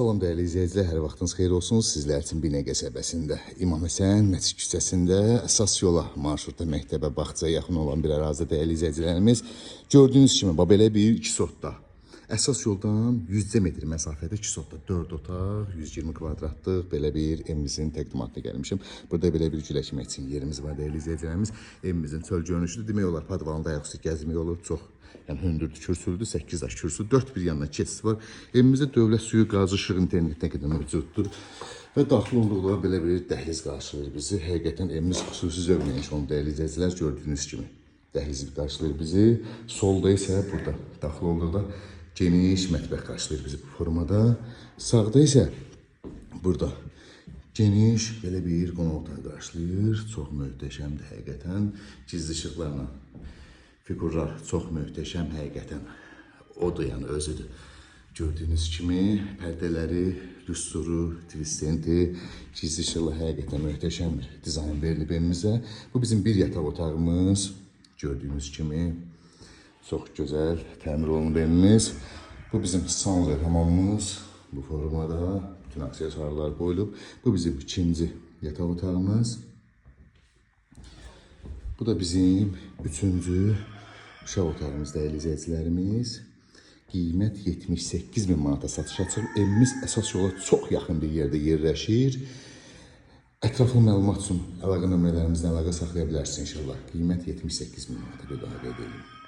Salam dəyərli izləyicilər, hər vaxtınız xeyir olsun. Sizlər üçün Binə qəsəbəsində, İmam Həsən Məscid küçəsində əsas yola, marşrutda məktəbə, bağçaya yaxın olan bir ərazidə dəyərli izləyicilərimiz. Gördüyünüz kimi bax belə bir 2 sotda. Əsas yoldan 100 metr məsafədə 2 sotda 4 otaq, 120 kvadratlıq belə bir evimizin təqdimatına gəlmişəm. Burada belə bir gül əkmək üçün yerimiz var dəyərli izləyicilərimiz. Evimizin çöl görünüşüdür. Demək olar padvalında ayaqüstü gəzmək olur. Çox yəni hündürdür, kürsülüdür, 8 daş kürsü, dörd bir yanına keçid var. Evimizdə dövlət suyu, qazı, işıq, internet nə qədər mövcuddur. Və daxil olduqda belə bir dəhliz qarşılayır bizi. Həqiqətən evimiz xüsusi zövqlə inşa olunub dəyərli izləyicilər, gördüyünüz kimi. Dəhliz qarşılayır bizi. Solda isə burada daxil olduqda geniş mətbəx qarşılayır bizi bu formada. Sağda isə burada geniş belə bir qonaq otağı qarşılayır. Çox möhtəşəmdir həqiqətən. Gizli işıqlarla figurlar çox möhtəşəm həqiqətən. Odur yəni özüdür. Gördüyünüz kimi pərdələri, lüsturu, twistenti, gizli işıqlı həqiqətən möhtəşəm bir dizayn verilib evimizə. Bu bizim bir yataq otağımız. Gördüyünüz kimi çox gözəl təmir olunub evimiz. Bu bizim sanuzel hamamımız. Bu formada bütün aksesuarlar qoyulub. Bu bizim ikinci yataq otağımız. Bu da bizim üçüncü uşaq otağımız dəyərli izləyicilərimiz. Qiymət 78 min manata satışa çıxıb. Evimiz əsas yola çox yaxın bir yerdə yerləşir. Ətraflı məlumat üçün əlaqə nömrələrimizlə əlaqə saxlaya bilərsiniz inşallah. Qiymət 78 min manata bir daha qeyd edirəm.